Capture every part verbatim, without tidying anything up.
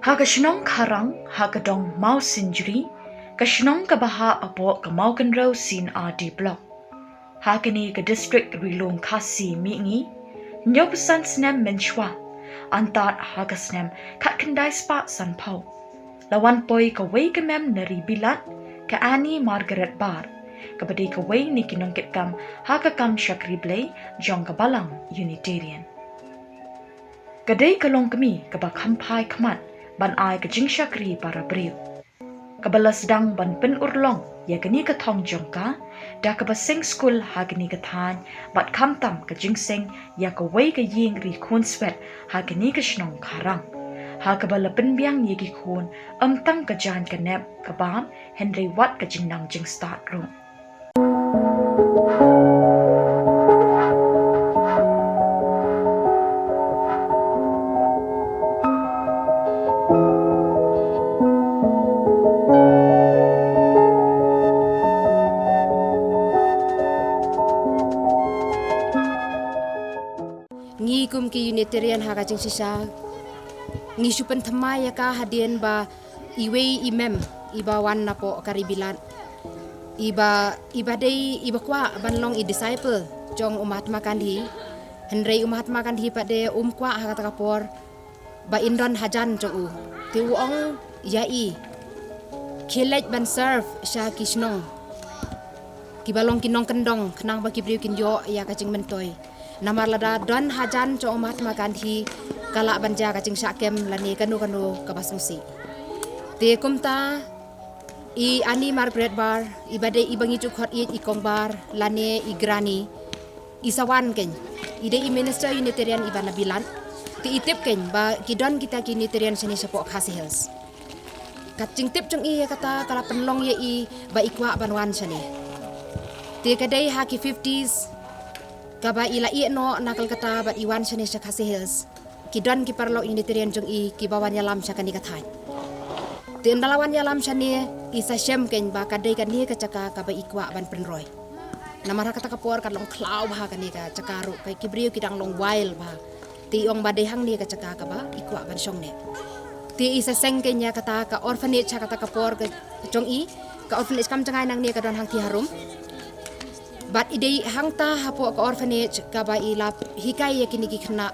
Ha ka shnong Kharang, ha ka dong Mawsinjri, ka shnong kaba hap hapoh ka Mawkynrew C&RD Block. Ha kane ka district Ri Lum Khasi mihngi, hynñiewphew san snem mynshuwa, antad ha ka snem khatkhyndai spah sanphew, la wan poi kawei ka mem na ri Bilat, ka Annie Margaret Barr, kaba dei kawei na ki nongkitkam ha ka kam shakri Blei jong ka Balang Unitarian. Ka dei ka longkmie kaba kham phai khmat ban ai ka jingshakri para briew, kaba la sdang ban pynurlong ïa kane ka thong jong ka da kaba seng skul ha kane ka thaiñ, bad khamtam ka jingseng ïa kawei ka ïing ri khunswet ha kane ka shnong Kharang, ha kaba la pynbiang ïa ki khun ym tang ka jaiñ ka nep ka bam, hynrei wat ka jingnang jingstad ruh. Ngi kum ki Unitarian ha ka jingshisha, ngi shu pynthymmai ïa ka hadien ba iwei i mem iba wan napoh ka ri Bilat, iba, iba dei iba kwah ban long i disciple jong u Mahatma Gandhi. Hynrei u Mahatma Gandhi pat de um kwah ha kata ka por ba in don hajan jong u. Te u ong ïa i, khie leit ban serve sha ki shnong kiba long ki nongkyndong, khnang ba ki briew kin ïoh ïa ka jingmyntoi. Namar lada don hajan jong u Mahatma Gandhi, ka lah ban jia ka jingshah kem lane kano kano kaba sngewsih. Te kumta i Annie Margaret Barr, iba dei iba ngi ju khot ïa i Kong Barr lane i Granny, i sa wan kein. I dei i minister Unitarian iba na Bilat. Te i tip kein ba ki don kita ki Unitarian shane shapoh Khasi Hills. Ka jingtip jong i ïa kata ka la pynlong ïa i ba i kwah ban wan shane. Te ka dei ha ki fifties kaba i la ïeh noh na Kolkata bad i wan shane sha Khasi Hills. Ki don ki paralok Unitarian jong i kiba wan ïalam sha kane ka thaiñ. Te ynda la wan ïalam shane, i sa shem kein ba ka dei kane ka jaka kaba i kwah ban pynroi. Namar ha kata ka por ka long khlaw bha kane ka jaka ruh, ka ki briew ki dang long wild bha. Te i ong ba dei hangne ka jaka kaba i kwah ban shong neh. Te i sa seng kein ïa kata ka orphanage ha kata ka por ka jong i, ka orphanage kam jngai nangne, ka don hangthie harum. Bad i dei hangta hapoh ka orphanage kaba i la hikai ïa kine ki khynnah.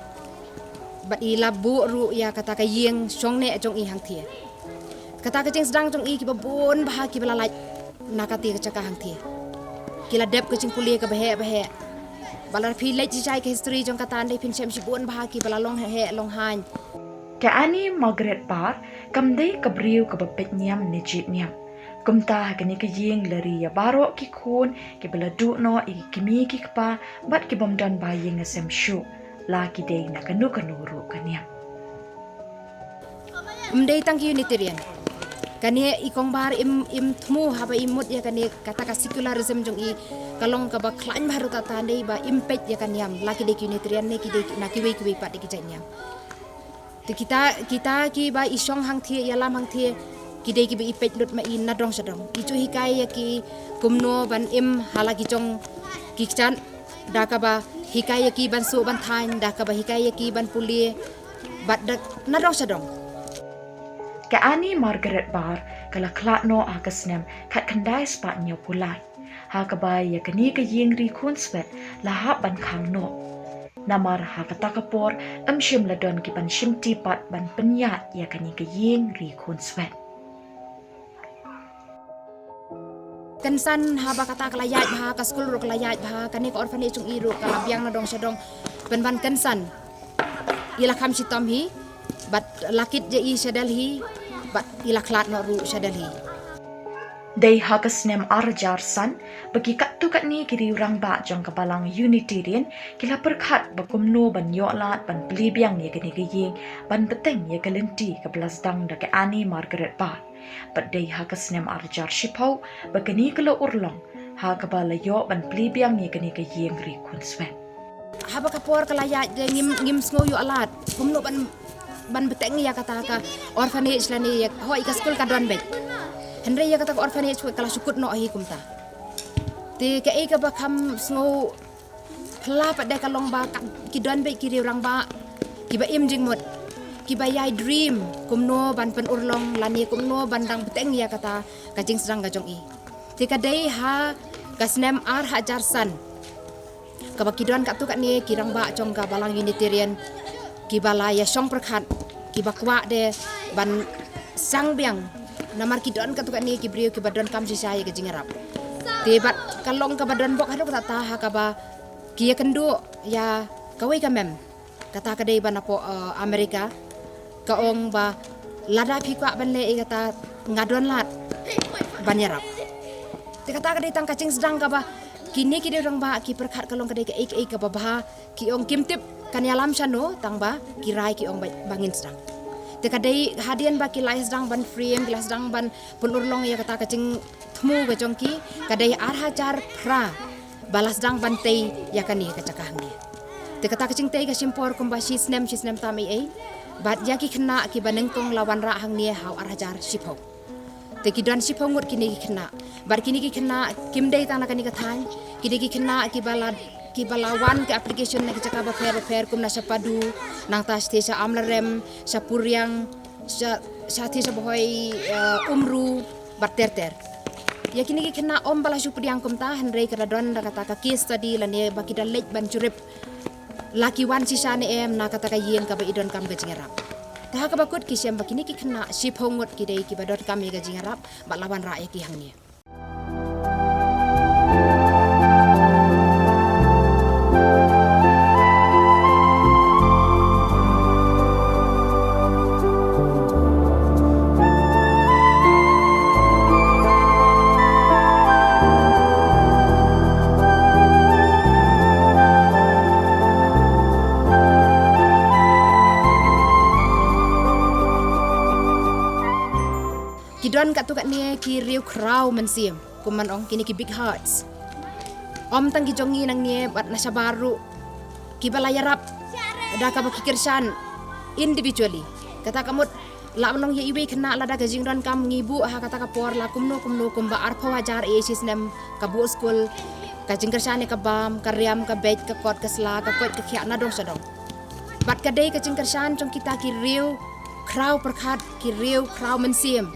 Bad i la buh ruh ïa kata ka ïing shong neh jong i hangthie. Kata ka jingsdang jong i, kiba bun bha kiba la lait na kata ka jaka hangthie. Ki la dep ka jingpule kaba heh ba heh. Ba lada phi leit shisha ïa ka history jong kata, ynda phin shem, shibun bha kiba la long heh long haiñ. Ka Annie Margaret Barr kam dei ka briew kaba peit niam ne jied niam. Kumta ha kane ka ïing la ri ïa baroh ki khun kiba la duh noh ïa ki kmie ki kpa bad ki bym don ba ïing ïa sem shuh, la ki dei na kano kano ruh ka niam. Ym dei tang ki Unitarian. Kane i Kong Barr im, im thmu haba i mut ïa kane, kata ka secularism jong i ka long kaba khlaiñ bha ruh, tata dei ba im peit ïa ka niam, la ki dei ki Unitarian ne ki dei na kiwei kiwei pat de ki jait niam. Te kita, kita kiba i shong hangthie, ïalam hangthie, ki dei kiba i peit lut ma i nadong shadong. I ju hikai ïa ki kumno ban im ha la ki jong ki kjat, da kaba hikai ïa ki ban suh ban thaiñ, da kaba hikai ïa ki ban pule, bad da nadong shadong. Ka Annie Margaret Barr ka la khlad noh ha ka snem khatkhyndai spah hynñiewphew lai, ha kaba ïa kane ka ïing ri khunswet la hap ban khang noh. Namar ha kata ka por ym shym la don ki ban shimti pat ban pynïaid ïa kane ka ïing ri khunswet. Kynsan haba kata ka la ïaid bha, ka skul ruh ka la ïaid bha, kane ka orphanage jong i ruh ka la biang nadong shadong. Pynban kynsan, i la kham shitom hi, bad la kit ïa i sha Delhi, bad i la khlad noh ruh sha Delhi. Dei ha ka snem ar hajar san ba ki katto katne ki riew rangbah jong ka Balang Unitarian ki la pyrkhat ba kumno ban ïoh lad ban plie biang ïa kane ka ïing, ban bteng ïa ka lynti kaba la sdang da ka Annie Margaret Barr. Bad dei ha ka snem ar hajar shiphew ba kane ka la urlong, ha kaba la ïoh ban plie biang ïa kane ka ïing ri khunswet. Haba ka por ka la ïaid, ngim, ngim sngew ïoh lad kumno ban, ban bteng ïa kata ka orphanage lane ïa, hooid, ka skul ka don beit. Hynrei ïa kata ka orphanage ka la shu kut noh hi kumta. Te kaei kaba kham sngew phylla pat de ka long ba ka, ki don beit ki riew rangbah kiba im jingmut, Kiba ïai dream kumno ban pynurlong lane kumno ban dang bteng ïa kata ka jingsdang ka jong i. Te ka dei ha ka snem ar hajar san kaba ki don katto katne ki rangbah jong ka Balang Unitarian kiba la ïashong pyrkhat, kiba kwah de ban sdang biang. Namar ki don katto katne ki briew kiba donkam shisha ïa ka jingïarap. Te bad ka long kaba don bok haduh katta ha kaba ki ïakynduh ïa kawei ka mem. Kata ka dei ba napoh, eh, Amerika. Ka ong ba lada phi kwah ban leh ïa kata, nga don lad ban ïarap. Te kata ka dei tang ka jingsdang kaba kine ki dei rangbah ki pyrkhat ka long ka dei kaei kaei kaba bha, ki ong kim tip kan ïalam shano, tang ba ki rai ki ong ba, ba ngin sdang. Te ka dei hadien ba ki la sdang ban frame, ki la sdang ban pynurlong ïa kata ka jingthmu ka jong ki, ka dei ar hajar phra ba la sdang ban tei ïa kane ka jaka hangne. Te kata ka jingtei ka shim por kumba shi snem, shi snem tam ei ei. Bad ïa ki khynnah kiba nyngkong la wanrah hangne ha u ar hajar shiphew. Te ki don shiphew ngut kine ki khynnah. Bad kine ki khynnah kim dei tang na kane ka thaiñ, kine ki khynnah kiba la, kiba la wan ka application na ki jaka bapher bapher kum na sha Padu, nangta shatei sha Amlarem, sha Puriang, sha, shatei sha Bhoi, eh, Umru, bad ter ter. Ïa kine ki khynnah ym ba la shu pdiang kumta, hynrei ka da don da kata ka case study lane ba ki da leit ban jurip la ki wan shisha ne em na kata ka ïing kaba i donkam ka jingïarap. Te ha kaba kut ki shem ba kine ki khynnah shiphew ngut ki dei kiba donkam ïa ka jingïarap bad la wanrah ïa ki hangne. Ki don katto katne ki riewkhraw mynsiem, kumba ong kine ki big hearts. Ym tang ki jong ngi nangne bad na shabar ruh kiba la ïarap da kaba ki kyrshan individually. Kata ka mut la ban long ïa iwei khynnah lada ka jingdonkam ngi buh ha kata ka por la kumno kumno kumba arphew hajar ei ei shi snem ka buh skul, ka jingkyrshan ïa ka bam, ka riam, ka beit, ka kot, ka sla, ka koit, ka khiah na dong sha dong. Bad ka dei ka jingkyrshan jong kita ki riewkhraw pyrkhat, ki riewkhraw mynsiem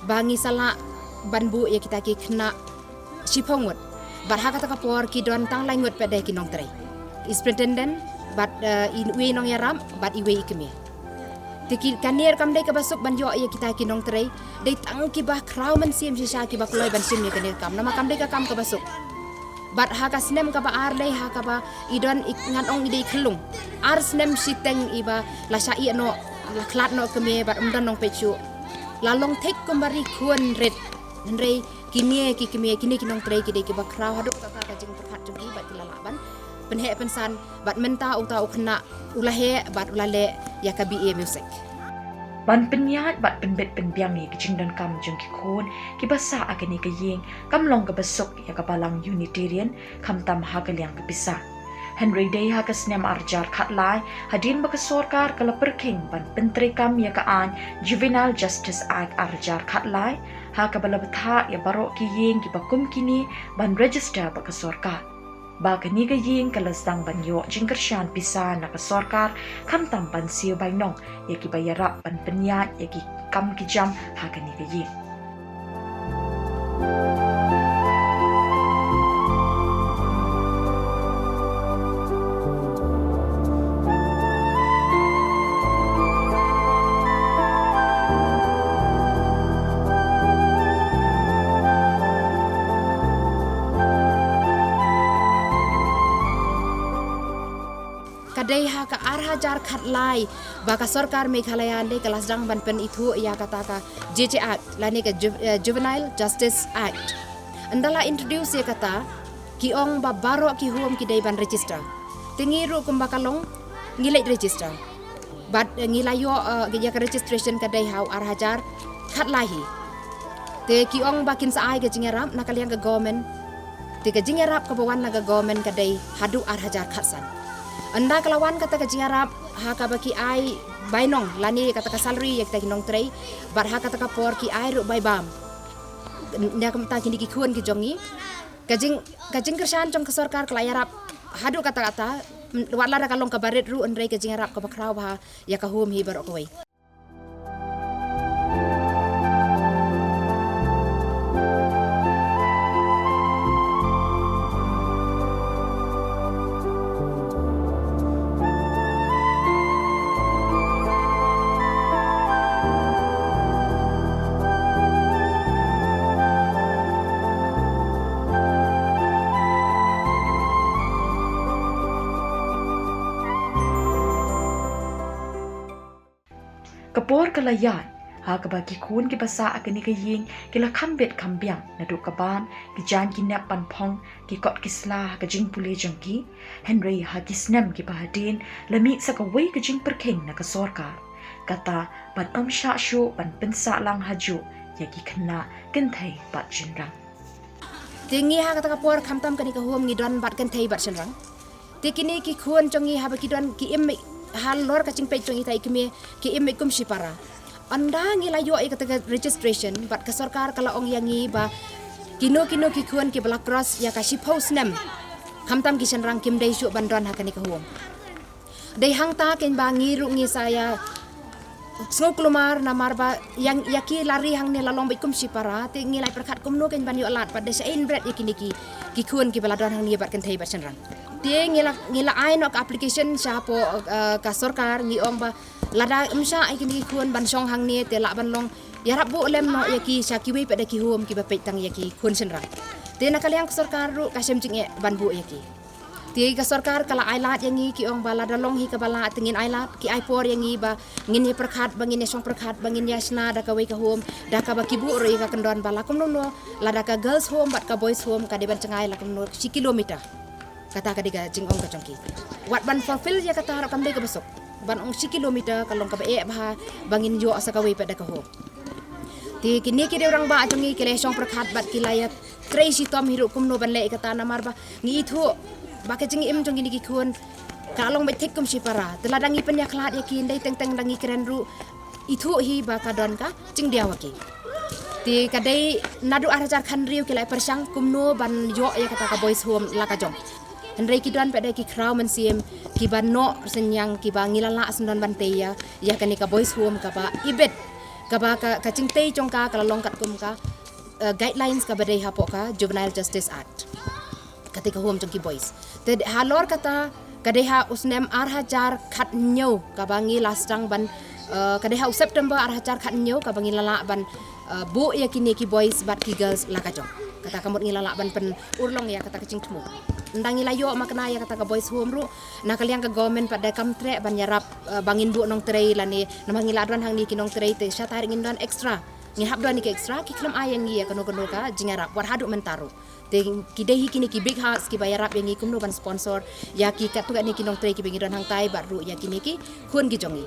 ba ngi sa lah ban buh ïa kita ki khynnah shiphew ngut. Bad ha kata ka por ki don tang lai ngut pat de ki nongtrei. I superintendent bad, eh, iwei i nongïarap bad iwei i kmie. Te ki, kane kam dei kaba suk ban ïoh ïa kita ki nongtrei. Dei tang kiba khraw mynsiem shisha kiba kloi ban shim ïa kane ka kam. Namar kam dei ka kam kaba suk. Bad ha ka snem kaba ar dei ha kaba i don i, ngan ong i dei khyllung. Ar snem shiteng iba la shah ïeh noh, la khlad noh kmie bad ym don nongpeit shuh. La long thik kumba ri khun rit. Hynrei kine ki kmie, kine ki nongtrei ki dei kiba khraw haduh katta ka jingpyrkhat jong ki bad ki la lah ban pynheh pynsan bad mynta uta u khynnah u la heh bad u la leh ïa ka B A music. Ban pynïaid bad pynbit pynbiang ïa ki jingdonkam jong ki khun kiba sah ha kane ka ïing kam long kaba suk ïa ka Balang Unitarian, khamtam ha ka liang ka pisa. Hynrei dei ha ka snem arhajar khatlai, hadien ba ka sorkar ka la pyrkhing ban pyntreikam ïa ka aiñ Juvenile Justice Act arhajar khatlai, ha kaba la bthah ïa baroh ki ïing kiba kum kine ban register bad ka sorkar. Ba kane ka ïing ka la sdang ban ïoh jingkyrshan pisa na ka sorkar, khamtam ban siew bainong ïa kiba ïarap ban pynïaid ïa ki kam ki jam ha kane ka ïing. Ka dei ha ka arhajar khatlai ba ka sorkar Meghalaya ne ka la sdang ban pynithuh ïa kata ka J J Act lane ka Ju-, eh, Juvenile Justice Act. Ynda la introduce ïa kata, ki ong ba baroh ki home ki dei ban register. Te ngi ruh kumba ka long ngi leit register. Bad, eh, ngi la ïoh, eh, ïa ka registration ka dei ha u arhajar khatlai hi. Te ki ong ba kin sa ai ka jingïarap na ka liang ka government. Te ka jingïarap kaba wan na ka government ka dei haduh arhajar khatsan. Ynda ka la wan kata ka jingïarap ha kaba ki ai bainong lane kata ka salary ïa kita ki nongtrei, bad ha kata ka por ki ai ruh bai bam. Ïa kumta kine ki khun ki jong ngi. Ka jing, ka jingkyrshan jong ka sorkar ka la ïarap haduh katta katta, wat lada ka long kaba rit ruh hynrei ka jingïarap kaba khraw bha ïa ka home hi baroh kawei. por ka la ïaid ha kaba ki khun kiba sah ha kane ka ïing ki la kham bit kham biang naduh ka ban, ki jaiñ ki nep ban phong, ki kot ki sla ha ka jingpule jong ki. Hynrei ha ki snem kiba hadien la mih sa kawei ka jingpyrkhing na ka sorkar, kata ban ym shah shuh ban pynsah lang hajuh ïa ki khynnah kynthei bad shynrang. Te ngi ha kata ka por khamtam kane ka home ngi don bad kynthei bad shynrang. Te kine ki khun jong ngi haba ki don ki im halor ka jingpeit jong ita i kmie, ki im kum shipara. Ynda ngi la ïoh ïa kata ka registration bad ka sorkar ka la ong ïa ngi ba kino kino ki khun kiba la cross ïa ka shiphew snem, khamtam ki shynrang, kim dei shuh ban don ha kane ka home. Dei hangta kein ba ngi ruh ngi sa ïa sngewkulmar namar ba ïa, ïa ki la ri hangne la long beit kum shipara, te ngi la pyrkhat kumno kein ban ïoh lad bad da sha in bret ïa kine ki, ki khun kiba la don hangne bad kynthei bad shynrang. Te ngi la, ngi la ai noh ka application sha hapoh, eh, ka sorkar, ngi ong ba lada ym shah ïa kine ki khun ban shong hangne te lah ban long ïarap buh lem noh ïa ki sha kiwei pat de ki home kiba peit tang ïa ki khun shynrang. Te na ka liang ka sorkar ruh ka shem jingeh ban buh ïa ki. Te ka sorkar ka la ai lad ïa ngi, ki ong ba lada long hi kaba lah te ngin ai lad, ki ai por ïa ngi ba ngin ïa pyrkhat, ba ngin ïa shong pyrkhat, ba ngin ïa shna da kawei ka home, da kaba ki buh ruh ïa ka kyndon ba la kumno kumno, lada ka girls home bad ka boys home ka dei ban jngai la kumno shi kilometer. Kata ka dei ka jingong ka jong ki. Wat ban fulfill ïa kata ruh kam dei kaba suk. Ban ong shi kilometer ka long kaba eh bha ba ngin ïoh sa kawei pat de ka home. Te kine ki rangbah jong ngi ki la shong pyrkhat bad ki la ïa trei shitom hi ruh kumno ban leh ïa kata namar ba ngi ithuh ba ka jingim jong kine ki khun ka long beit thik kum shipara. Te lada ngi pynïakhlad ïa ki, ym dei teng teng da ngi kren ruh, ithuh hi ba ka don ka jingdiaw ha ki. Te ka dei naduh ar hajar khathynriew ki la pyrshang kumno ban ïoh ïa kata ka boys home la ka jong. Hynrei ki don pat de ki khraw mynsiem kiba noh synñiang kiba ngi la lah sngewdon ban tei ïa, ïa kane ka boys home kaba ibit, kaba ka, ka jingtei jong ka ka la long katkum ka, eh, guidelines kaba dei hapoh ka Juvenile Justice Act. Kata ka home jong ki boys. Te halor kata ka dei ha u snem ar hajar khathynñiew kaba ngi la sdang ban, eh, ka dei ha u September ar hajar khathynñiew kaba ngi la lah ban, eh, buh ïa kine ki boys bad ki girls la ka jong. Kata ka mut ngi la lah ban pynurlong ïa kata ka jingthmu. Ynda ngi la ïoh makna ïa kata ka boys home ruh, na ka liang ka government pat de kam treh ban ïarap, eh, ba ngin buh nongtrei lane namar ngi la don hangne ki nongtrei te shatai ruh ngin don extra. Ngi hap don ïa ki extra, ki khlem ai ïa ngi ïa kano kano ka jingïarap wat haduh mynta ruh. Te ki dei hi kine ki big hearts kiba ïarap ïa ngi kumno ban sponsor ïa ki katto katne ki nongtrei kiba ngi don hangtai bad ruh ïa kine ki khun ki jong ngi.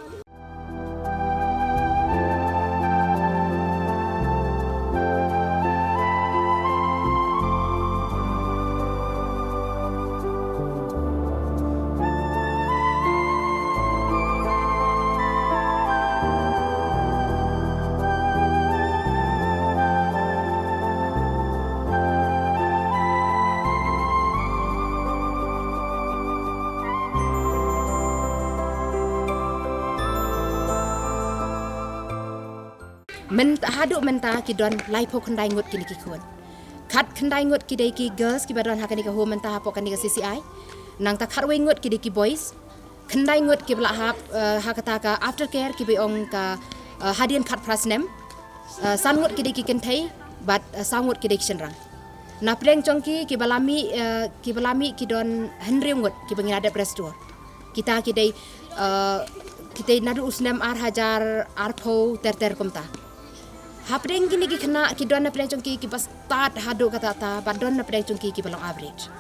Mynta, haduh mynta ki don laiphew khyndai ngut kine ki khun. Khatkhyndai ngut ki dei ki girls kiba don ha kane ka home mynta hapoh kane ka C C I. Nangta khatwei ngut ki dei ki boys. Khyndai ngut kiba la hap, eh, ha kata ka aftercare kiba ong ka, eh, hadien khatphra snem. Eh, san ngut ki dei ki kynthei bad, eh, saw ngut ki dei ki shynrang. Na pdeng jong ki kiba la mih, eh, kiba la mih ki don hynriew ngut kiba ngi la dep restore. Kita ki dei, eh, kita naduh u snem ar hajar arphew ter ter kumta. Hapdeng kine ki khynnah ki don na pdeng jong ki kiba stad haduh katta katta bad don na pdeng jong ki kiba long average.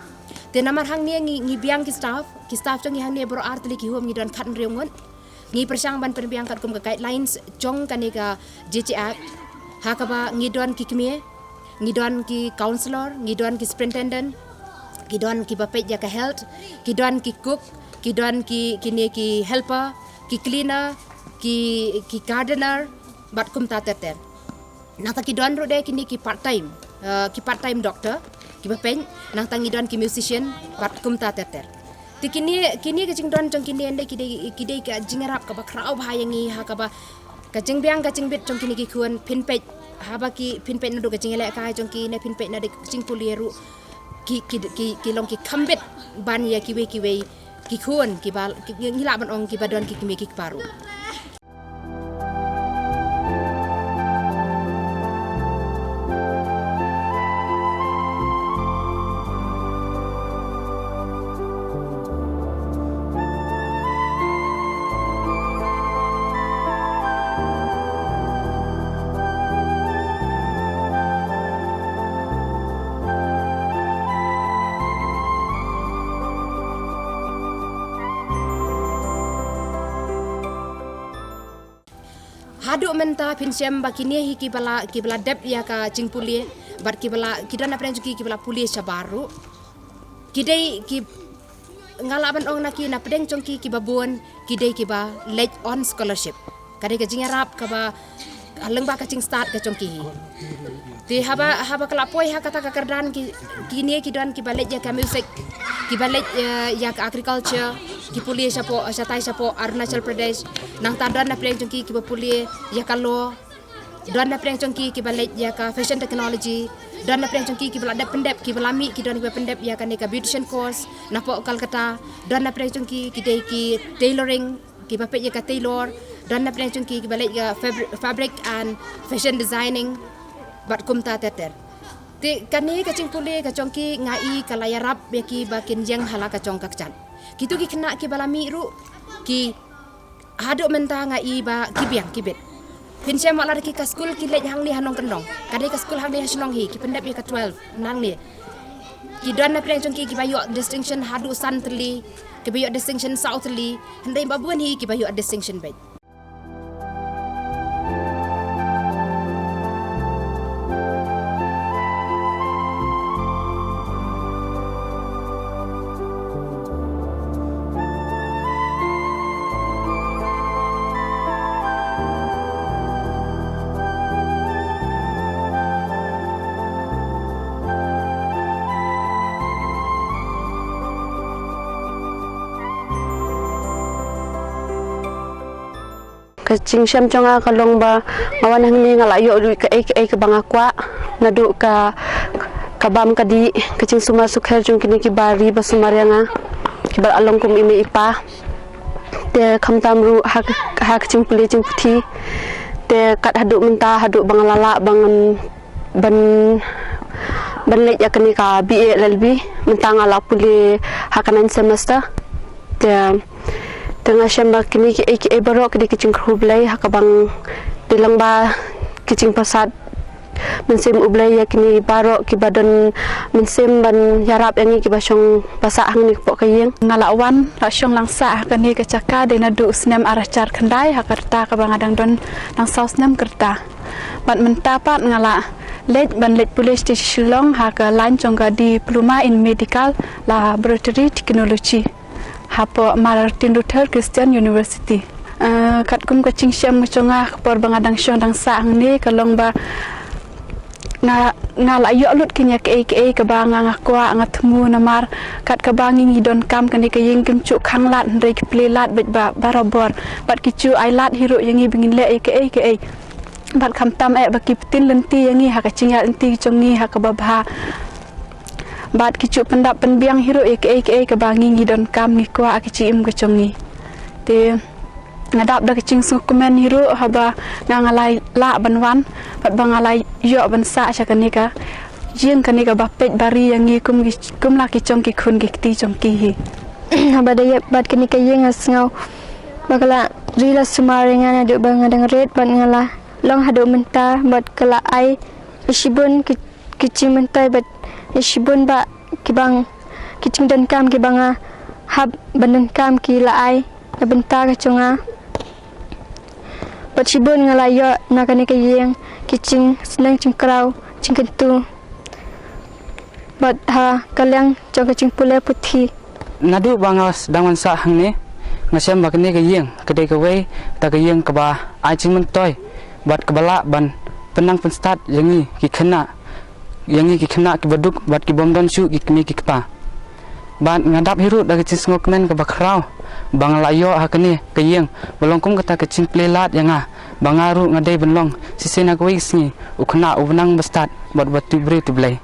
Te namar hangne ngi, ngi biang ki staff, ki staff jong ngi hangne baroh ar tylli ki home ngi don khathynriew ngut. Ngi pyrshang ban pynbiang katkum ka guidelines jong kane ka J J Act. Ha kaba ngi don ki kmie, ngi don ki counselor, ngi don ki superintendent, ki don kiba peit ïa ka health, ki don ki cook, ki don ki, kine ki helper, ki cleaner, ki, ki gardener, bad kumta ter ter. Nangta ki don ruh de kine ki part time, eh, ki part time doctor, kiba peit, nangta ngi don ki musician, bad kumta ter ter. Te kine, kine ka jingdon jong kine ynda ki dei, ki dei ka jingïarap kaba khraw bha ïa ngi ha kaba ka jingbiang ka jingbit jong kine ki khun phin peit, haba ki phin peit naduh ka jingïalehkai jong ki ne phin peit naduh ka jingpule ruh ki, ki, ki, ki long ki kham bit ban ïa kiwei kiwei ki khun kiba, ki, ngi lah ban ong kiba don ki kmie ki kpa ruh. Haduh mynta phin shem ba kine hi kiba la, kiba la dep ïa ka jingpule, bad kiba la, ki don napdeng jong ki kiba la pule shabar ruh. Ki dei ki, nga lah ban ong na ki, napdeng jong ki kiba bun, ki dei kiba leit on scholarship. Ka dei ka jingïarap kaba, ah, lyngba ka jingstad ka jong ki hi. Te haba, haba ka la poi ha kata ka kyrdan ki, kine ki don kiba leit ïa ka music, kiba leit, eh, ïa ka agriculture, ki pule shapoh, shatai shapoh Arunachal Pradesh. Nangta don napdeng jong ki kiba pule ïa ka law. Don napdeng jong ki kiba leit ïa ka fashion technology. Don napdeng jong ki kiba la dep pyndep, kiba la mih, ki don kiba pyndep ïa kane ka beautician course napoh Kolkata. Don napdeng jong ki ki dei ki tailoring, kiba peit ïa ka tailor. Don napdeng jong ki kiba leit ïa fabri-, fabric and fashion designing, bad kumta ter ter. Te kane ka jingpule ka jong ki nga i ka la ïarap ïa ki ba kin ïeng ha la ka jong ka kjat. Kitu ki khynnah kiba la mih ruh, ki haduh mynta nga i ba ki biang ki bit. Phin shem wat la da ki ka skul ki leit hangne ha nongkyndong. Ka dei ka skul hangne ha shnong hi, ki pyndep ïa ka twelve nangne. Ki don napdeng jong ki kiba ïoh distinction haduh san tylli, kiba ïoh distinction saw tylli, hynrei ba bun hi kiba ïoh distinction beit. Ka jingshem jong nga ka long ba nga wan hangne nga la ïoh lut kaei kaei kaba nga kwah, naduh ka, ka bam ka dih, ka jingsumar sukher jong kine ki bar ri ba sumar ïa nga, kiba la long kum i mei i pa. Te khamtam ruh ha ka, ha ka jingpule jingputhi. Te kat haduh mynta, haduh ba nga la lah ba ngan ban, ban leit ïa kane ka B A L L B, mynta nga la pule ha ka ninth semester. Te, te nga shem ba kine kiei kiei baroh ki dei ki jingkyrkhu Blei, ha kaba nga dei lang ba ki jingpyrsad mynsiem U Blei ïa kine baroh kiba don mynsiem ban ïarap ïa ngi kiba shong ba sah hangne hapoh ka ïing. Nga la wan la shong lang sah ha kane ka jaka dei naduh u snem ar hajar khyndai, ha ka rta kaba nga dang don dang saw snem ka rta. Bad mynta pat nga la leit ban leit pule sha Shillong ha ka line jong ka Diploma in Medical Laboratory Technology hapoh Martin Luther Christian University. Eh, katkum ka jingshem ka jong nga ka por ba nga dang shong dang sah hangne ka long ba nga, nga la ïoh lut kine kiei kiei kaba nga, nga kwah, nga thmu namar kat kaba ngi, ngi donkam kane ka ïing kim ju khang lad hynrei ki plie lad beit ba barabor. Bad ki ju ai lad hi ruh ïa ngi ba ngin leh ïa kiei kiei. Bad khamtam eh ba ki pyntin lynti ïa ngi ha ka jingïaid lynti jong ngi ha kaba bha. Bad ki ju pyndap pynbiang hi ruh ïa kiei kiei kaba ngi, ngi donkam ngi kwah ha ka jingim ka jong ngi. Te nga dap da ka jingsngewkmen hi ruh haba nga, nga la lah ban wan bad ba nga la ïoh ban sah sha kane ka ïing, kane kaba peit ba ri ïa ngi kum ki, kum la ki jong ki khun ki kti jong ki hi. Haba da ïap bad kane ka ïing nga sngew ba ka la ri la sumar ïa nga naduh ba nga dang rit bad nga la long haduh mynta bad ka la ai shibun ki, ki jingmyntoi bad shibun ba kiba nga, ki jingdonkam kiba nga hap ban donkam ki la ai na bynta ka jong nga. Bad shibun nga la ïoh na kane ka ïing ki jingsneng jingkraw jingkyntu bad ha ka liang jong ka jingpule puthi. Naduh ba nga dang wan sah hangne nga shem ba kane ka ïing ka dei kawei kata ka ïing kaba ai jingmyntoi bad kaba lah ban pynnang pynstad ïa ngi ki khynnah, ïa ngi ki khynnah kiba duk bad ki bym don shuh ki kmie ki kpa. Bad nga dap hi ruh da ka jingsngewkmen kaba khraw ba nga la ïoh ha kane ka ïing ba long kum kata ka jingplie lad ïa nga ba nga ruh nga dei ban long shisien ha kawei ka sngi u khynnah uba nang ba stad bad uba tip briew tip Blei.